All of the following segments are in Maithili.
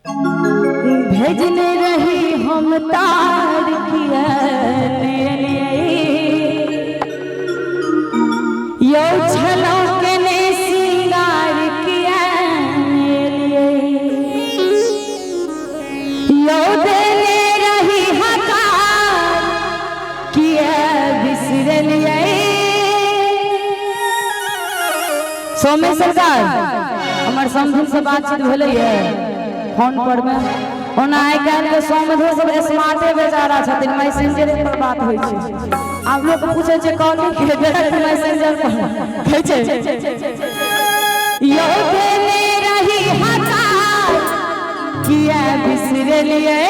भेजने रही हम तार किया यौ छलौ केने सिंगार किया यौ देने रही हकार किया बिसरलियै। सौम्य सरकार हमर समधुन से बातचीत भेलैए फोन पर में। ओना आइ काल्हि के समधो सब स्मार्टे बेचारा छथिन, मैसेंजरे पर बात होइ छै। आब लोक पूछै छै कॉलिंग के डायरेक्ट मैसेंजर पर कहै छै यौ देने रही हकार किया बिसरलियै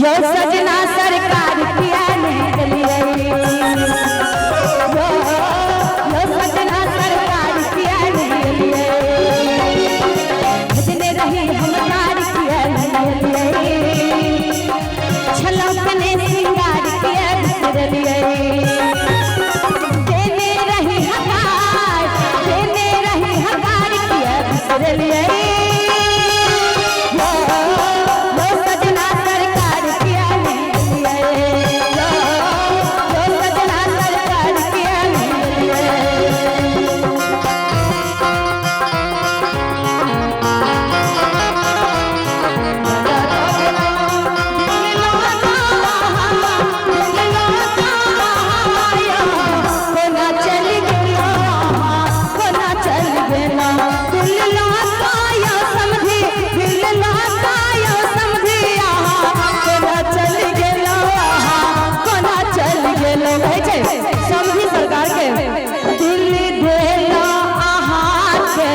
यौ सजना सरकार किया नहि देलियै यौ यौ सजना सरकार किया नहि देलियै भेजने रही हम तार किया नहि देलियै छलौ कने सिंगार किया बिसरलियै देने रही हकार देने रही हकार किया बिसरलियै यौ यौ सजना सरकार किया नहि देलियै यौ यौ सजना सरकार किया नहि देलियै। कोना चल गेलो कोना चल गेलो दिल लाया समझी दिल लाया समझी कोना चल गेलो कोना चल गेलो। कहै छै समझी सरकार के दिल देला अहाँ के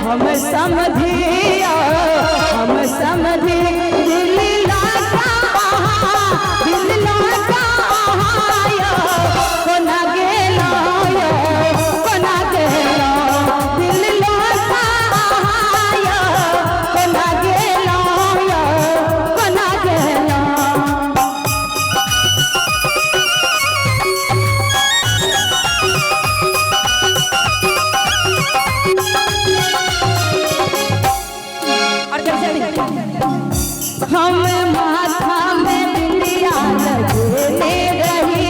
हम समझिया हम समझी दिल लागा दिल लागा कोना गेलो कोना गेलो दिल लागा कोना गेलो कोना गेलो। हम माथा में बिंदिया लगने रही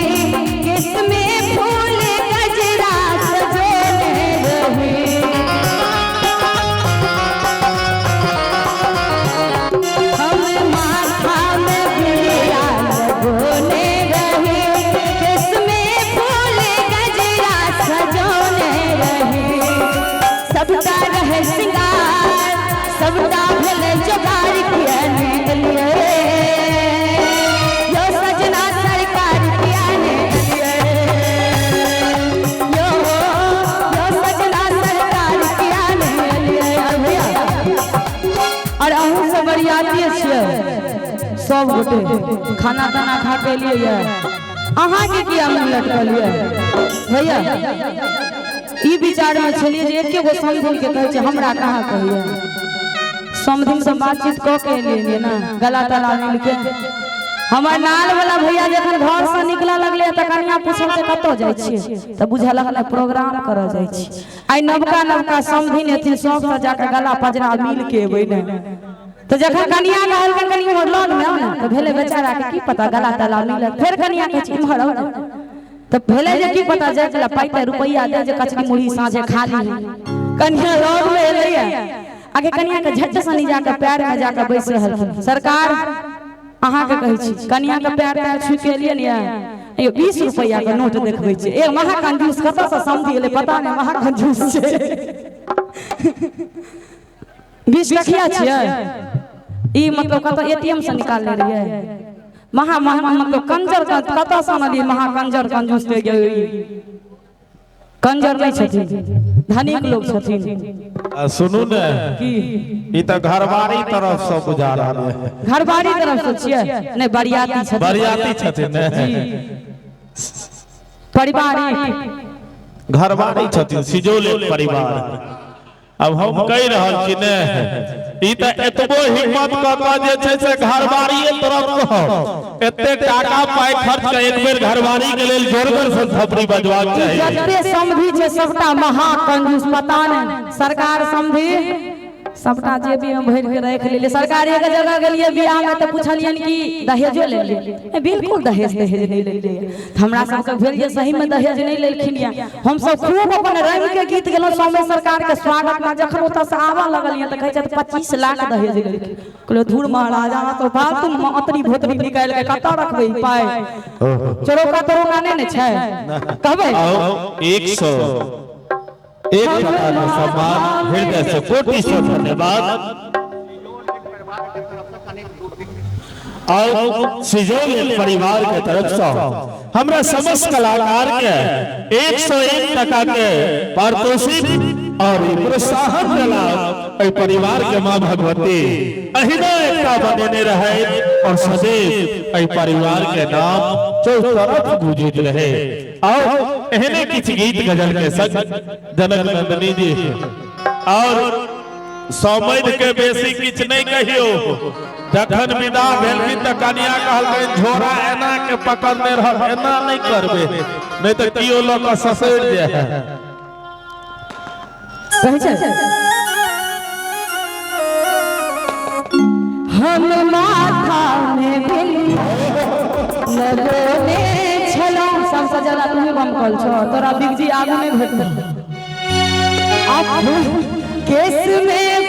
किसमें फूल गजरा सजोने रही हम माथा में बिंदिया लगोने रही किसमें फूल गजरा सजोने रही सबटा रहे सिंगार सबटा भेलै जोगार किया नहि देलियै यौ सजना सरकार किया नहि देलियै यौ यौ सजना सरकार किया नहि देलियै। और भैया और अहूँ सब बरियातिये छियै सब गोटे खाना ताना खा के एलियै ये अहाँके किया मुँह लटकल ये भैया? ई विचार में छलियै जे एके गो समधिन के कहै छै हमरा कहाँ कहैया। समधिन से बातचीत कऽ के एलियै ने गला तला मिल के। हमर नाल वाला भैया जखन घर से निकलऽ लगलै तऽ कनिया पुछलकै कतऽ जाइ छियै तऽ बुझलक ने प्रोग्राम करऽ जाइ छी। आइ नवका नवका समधिन एथिन सबसँ जाकऽ गला पजरा मिल के एबै ने तऽ जखन कनिया कहलकै कनि इम्हर लग मे आउ ने तऽ भेलै बेचारा के की पता गला तला मिलत। फेर कनिया कहै छै इम्हर आउ ने तऽ भेलै जे की पता जाय के पाइ ताइ रुपैआ दे जे कचरी मुरही साँझे खा ली। कनिया लग मे एलैया आगे कनिया के झट सनी जाके पैर में जाके बैस रहलखिन। सरकार अहाँके कहै छी कनिया के पैर पैर छू के एलियै ने यो 20 रुपैआ के नोट देखबै छै। ए महा कंजूस कतऽ से समझि गेलै पता नहि महा कंजूस छै। 20 टकिया छियै ई मतलब कतऽ एटीएम से निकालने रहियै महा महा मतलब कंजर कतऽ से अनलियै महा कंजर कंजूस के कंजर नहि छथिन धनिक लोग छथिन। सुनू ने की ई तऽ घरबारी तरफ से बुझा रहल है। घरबारी तरफ से छियै नहि बरियाती छथिन। बरियाती छथिन ने पारिवारिक घरबारी छथिन सिजौल एक परिवार। अब हम कहि रहल छी ने ई तऽ एतबो हिम्मत कऽ कऽ जे छै से घरबारिये तरफ सँ एते टाका पाइ खर्च कऽ एक बेर घरबारी के लेल जोरगर से थपड़ी बजबाक चाही। जते समधी छै सबटा महा कंजूस पता नहि सरकार समधी सबटा जेबी में भरि के राखि लेलियै। सरकार एक जगह गेलियै बियाह में तऽ पुछलियनि कि दहेजो लेलियै? बिल्कुल दहेज दहेज नहि लेलियै। हमरा सबके भेल जे सही में दहेज नहि लेलखिन ये। हमसब खूब अपन रंग के गीत गेलहुँ सौम्य सरकार के स्वागत में। जखन ओतऽ से आबऽ लगलियै तऽ कहै छथि 25 लाख दहेज लेलखिन। कहलियै धूर महाराज, अहाँ सब फालतू में अतरी भोतरी निकालि के कतऽ रखबै ई पाइ? चोरौका तोरौका नहि ने छै, कहबै? 101 टका के सम्मान, हृदय से कोटि से धन्यवाद। और सिजौल परिवार के तरफ से हमरा समस्त कलाकार के 101 टका के पारितोषिक और ई प्रोत्साहन देला। एहि परिवार के माँ भगवती अहिना एकटा बनेने रहे और सदैव एहि परिवार के नाम चौतरफ गूंजित रहे। और एहने किछु गीत गजल के संग जनक नंदनी जी और सौमैद के बेसी किछु नहीं कहियो। जखन विदा भेलखिन तऽ कनिया कहलखिन झोरा एना के पकड़ने रह, एना नहीं करबे, नहीं तऽ कियो लऽ कऽ ससरि जाय। कहै छै हम माथा में बिंदी लगौने छलहुँ। सबसँ ज्यादा तुम्ही बमकल छौ, तोरा बिगजी आगू नहि भेटल। केस में